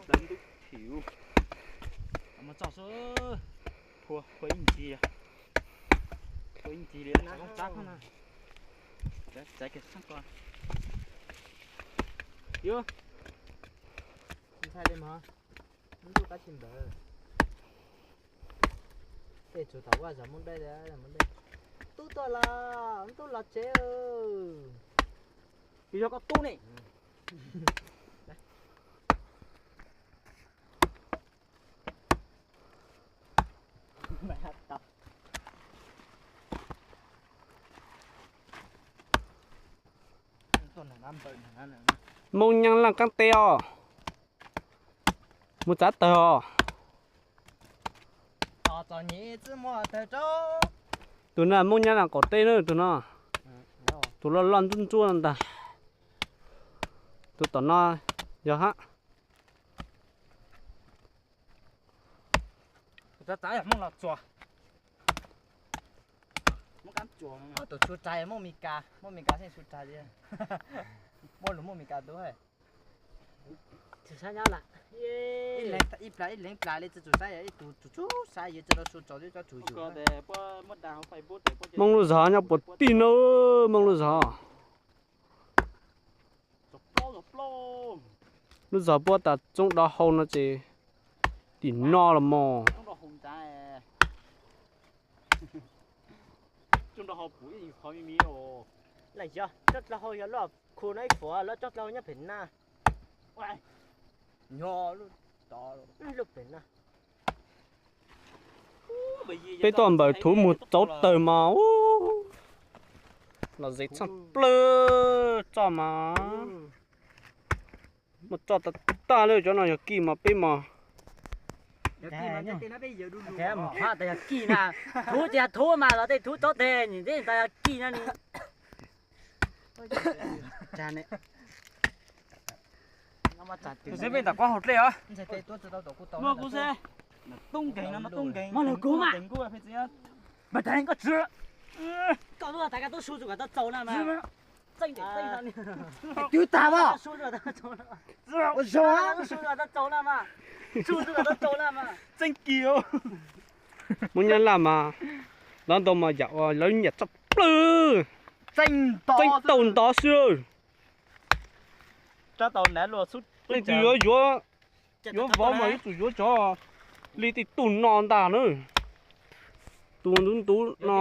Ntub thiv. Phua, phua ib ncig, phua ib ncig li tsab phab no. Txav kiag sab ko. Yuav ntshai li mog, ntuj tab tsis npawg. Tej tsuv thaum vaj zog Hmoob Dawb, Hmoob Dawb. Tub tuaj los, tub los tsev. Yog koj tub ne. Moo Nyab Laj qaab teb os. Mus txav tawg os. Tus no Moo Nyab Laj qaum teb na, tus no. Tus loj loj ntsuab ntsuab ntag. Tus tom no yog hab. Tus tsuas tsaig Moob Mes Kas, Moob Mes Kas xeeb su tsag li. Muaj lus Moob Mes Kas tub hab. Ib plas ib leeg plas li tsi tsum saib, ib tug tsum tsum saib yuav tsi tau su tsaus twb tso tsum yus. Moob lub zog nyob puag tim no, Moob lub zog. Lub zog puab tas tsoob dov hau no ces tim no los mog. Tsob dlhau hau yog lub khu no ib puas, lub tsob dlhau hau nyob pem na. Peb tuaj npawm thuv mus txauv tawg mas, los zem tshaj plawg txoj mas. Muaj txoj tag tag li, cov no yog kij mas peb mas. Yog kij mas, yog kij na, thuv ces yog thuv mas los tej thuv tsob teg nim teb tas yog kij no ni. Tus xib peb nram qab hauv dlej os. Muaj kuv xwb. Tub nkeeg no, tub nkeeg. Muaj lus kuv mas. Npawg Teev, koj tsi, koj lub tas koj tub su tsuas kom tau txaus na mas. Txeeb txeeb txeeb no. Twb tag mas. Su tsuas kom tau txaus na. Ua zoo, su tsuas kom tau txaus na mas. Su tsuas kom tau txaus na mas. Txeeb kis. Moob Nyab Laj mas, lawv ntau mas yam uas lawv nyiam tshaj plawg. Txeeb tau ntov xwb. Leej twg yuav yuav, yuav vov mas yuav tsum yuav cov li tej tug no ntag na. Tus ntub ntub no.